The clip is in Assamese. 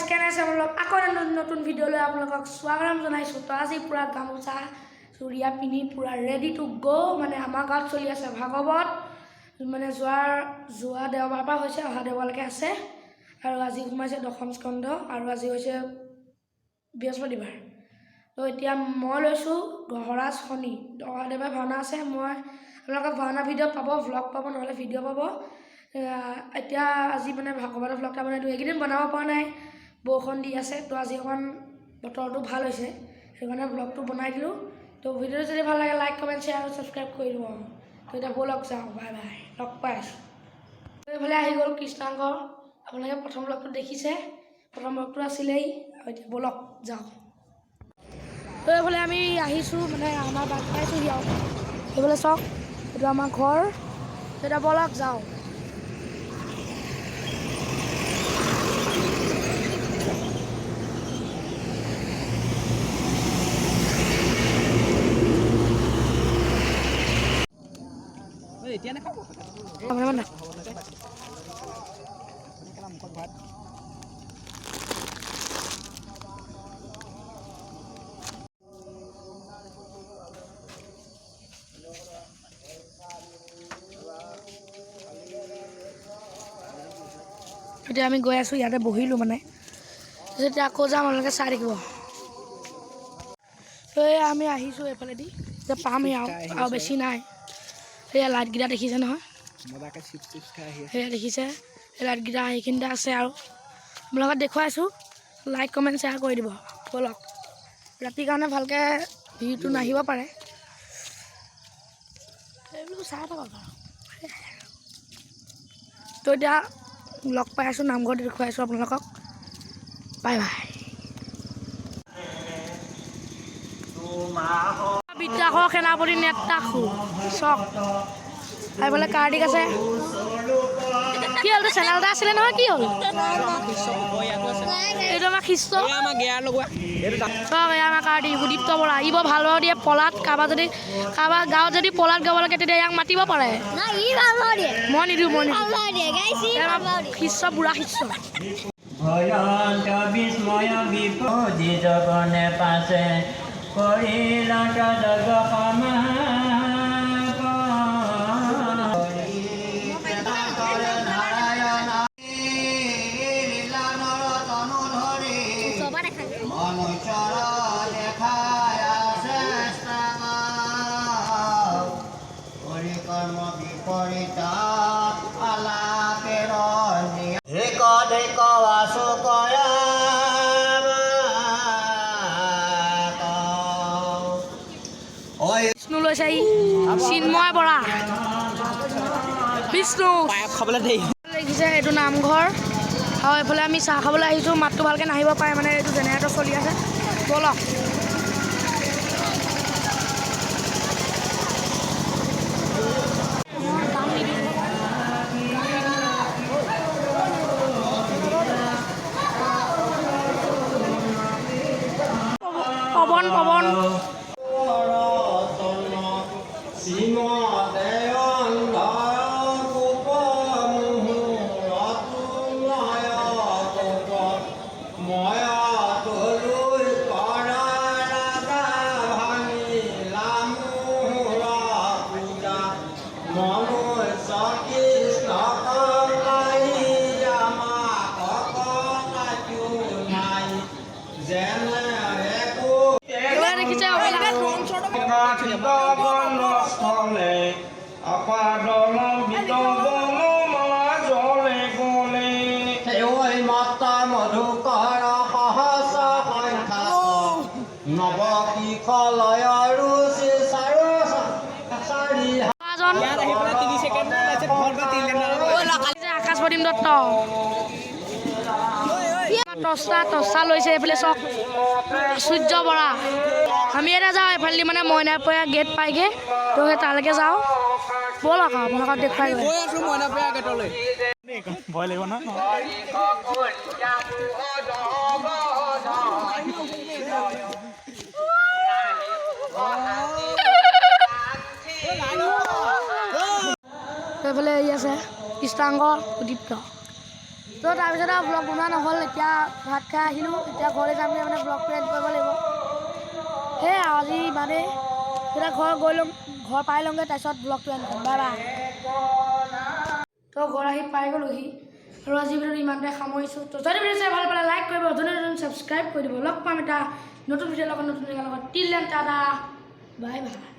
স্কেন আছে। আপোনালোক আকৌ এটা নতুন নতুন ভিডিঅ'লৈ আপোনালোকক স্বাগতম জনাইছোঁ। তো আজি পূৰা গামোচা চুৰিয়া পিন্ধি পূৰা ৰেডি টু গ'। মানে আমাৰ গাঁৱত চলি আছে ভাগৱত। মানে যোৱা দেওবাৰৰ পৰা হৈছে, অহা দেওবাৰলৈকে আছে। আৰু আজি সোমাইছে দশম স্কন্ধ আৰু আজি হৈছে বৃহস্পতিবাৰ। তো এতিয়া মই লৈছোঁ গ্ৰহৰাজ শনি। অহা দেওবাৰে ভাওনা আছে। মই আপোনালোকক ভাওনা ভিডিঅ' পাব, ভ্লগ পাব, নহ'লে ভিডিঅ' পাব। এতিয়া আজি মানে ভাগৱতৰ ভ্লগ এটা বনাই দিওঁ। এইকেইদিন বনাব পৰা নাই, বৰষুণ দি আছে। তো আজি অকণমান বতৰটো ভাল হৈছে, সেইকাৰণে ভ্লগটো বনাই দিলোঁ। তো ভিডিঅ'টো যদি ভাল লাগে, লাইক, কমেণ্ট, শ্বেয়াৰ আৰু ছাবস্ক্ৰাইব কৰি দিব। তো এতিয়া ব'লক যাওঁ, বাই বাই, লগ পাই আছোঁ। এইফালে আহি গ'ল কৃষ্ণাংগ। আপোনালোকে প্ৰথম ব্লগটো দেখিছে, প্ৰথম ব্লগটো আছিলেই। আৰু এতিয়া ব'লক যাওঁ। তো এইফালে আমি আহিছোঁ, মানে আমাৰ বাট পাইছোঁহি। আৰু এইফালে চাওক, এইটো আমাৰ ঘৰ। তো এতিয়া ব'লক যাওঁ। এতিয়া নাখাব। মানে মুখত ভাত। এতিয়া আমি গৈ আছোঁ, ইয়াতে বহিলোঁ। মানে যেতিয়া আকৌ যাম, আপোনালোকে চাই থাকিব। তো এই আমি আহিছোঁ এইফালেদি, এতিয়া পামহি আৰু বেছি নাই। সেয়া লাইটকেইটা দেখিছে নহয়? মজাকে চিপছ টিপছ খাই আহি আছে। সেয়া দেখিছে, সেই লাইটকেইটা সেইখিনিতে আছে। আৰু আপোনালোকক দেখুৱাইছোঁ, লাইক, কমেণ্ট, শ্বেয়াৰ কৰি দিব। ব'লক, ৰাতিৰ কাৰণে ভালকৈ ভিউটো নাহিব পাৰে। এইবোৰ চাই থাকক আৰু। তো এতিয়া লগ পাই আছোঁ, নামঘৰত দেখুৱাই আছোঁ আপোনালোকক। Bye bye. বিদ্যাসৰ সেনাপতি নেতাসু চক। আৰু এইফালে কাৰ্তিক আছে। কি হ'ল, তোৰ চেনেল এটা আছিলে নহয়, কি হ'ল? এইটো আমাৰ শিষ্য। আমাৰ গেয়াৰ লগোৱা এইটো। চব এয়া আমাৰ কাৰ্তিক সুদীপ্ত বৰা। ই বৰ ভাল ভাও দিয়ে পলাত। কাৰোবাৰ যদি কাৰোবাৰ গাঁৱত যদি পলাত গাব লাগে, তেতিয়া ইয়াক মাতিব পাৰে। না, ই ভাল ভাও দিয়ে। মই নিদিওঁ, মই ভাল নিদিওঁ। ভাও দিয়ে গাইছ, ই এয়া ভাল আমাৰ ভাও দিয়ে। শিষ্য, বুঢ়া শিষ্য। ভয়ন্ত বিস্ময় বিপদী জগনে পাছে কৰিলন্ত জগ সমাপ। নাৰায়ণ লীলা নৰতনু ধৰি ওচৰৰ পৰা দেখা। মনুষ্যৰ দেখায় চেষ্টা হৰিকৰ্ম বিপৰীত আলাপেৰ ধিক ধিক আছো কৰা। বিষ্ণু লৈছে ই, চিন্ময় বৰা বিষ্ণু। পায়স খাবলৈ দেই। দেখিছে, এইটো নামঘৰ। আৰু এইফালে আমি চাহ খাবলৈ আহিছোঁ। মাতটো ভালকৈ নাহিব পাৰে, মানে এইটো জেনেৰেটৰ চলি আছে। ব'লক। গান নিদিওঁ। পৱন, পৱন। শ্ৰীমতে অন্ধ কূপ মুহুৰতুলয় কোপ ময় তলুই কৰা ৰাজা ভাঙিলা মোৰ পূজা। মনুষ্য কৃষ্ণ আমাক নাই যেনে একো। এইফালে দেখিছে অৱলা। বনস্থলে আপাদলম্বিত বনমালা জলে গলে। ঐ মত্ত মধুকৰ সহস্ৰ সংখ্যাত নৱ কিশলয় ৰুচি চাৰু চাৰি। এজন ইয়াত আহি পেলাই 3 ছেকেণ্ড, তাৰপিছত ঘৰত গৈ 3 দেখিছে, আকাশ প্ৰদীপ দত্ত। টচা টচা লৈছে। এইফালে চাওক, সূৰ্য বৰা। আমি এতিয়া যাওঁ এইফালেদি, মানে মইনাপৰীয়া গেট পাইগৈ। তো সেই তালৈকে যাওঁ ব'লক আৰু আপোনালোকক দেখুৱাই গৈ। গৈ আছো মইনাপৰীয়া গেটলৈ। ভয় লাগিব ন। এইফালে হেৰি আছে, কৃষ্ণাংগ সুদীপ্ত। তো তাৰপিছত আৰু ব্লগ বনোৱা নহ'ল। এতিয়া ভাত খাই আহিলোঁ, এতিয়া ঘৰলৈ যামগৈ, মানে ব্লগটো এণ্ড কৰিব লাগিব। সেয়াই আৰু আজি ইমানেই। এতিয়া ঘৰ গৈ ল'ম, ঘৰ পাই লওঁগৈ, তাৰপিছত ব্লগটো এণ্ড কৰিম। Bye bye. তো ঘৰ আহি পাই গ'লোহি আৰু আজি ভিডিঅ'টো ইমানতে সামৰিছোঁ। তো যদি ভিডিঅ' চাই ভাল পালে লাইক কৰিব, যোনে নতুন ছাবস্ক্ৰাইব কৰি দিব। লগ পাম এটা নতুন ভিডিঅ'ৰ লগত, নতুন জেগাৰ লগত। Till then, tata, bye bye.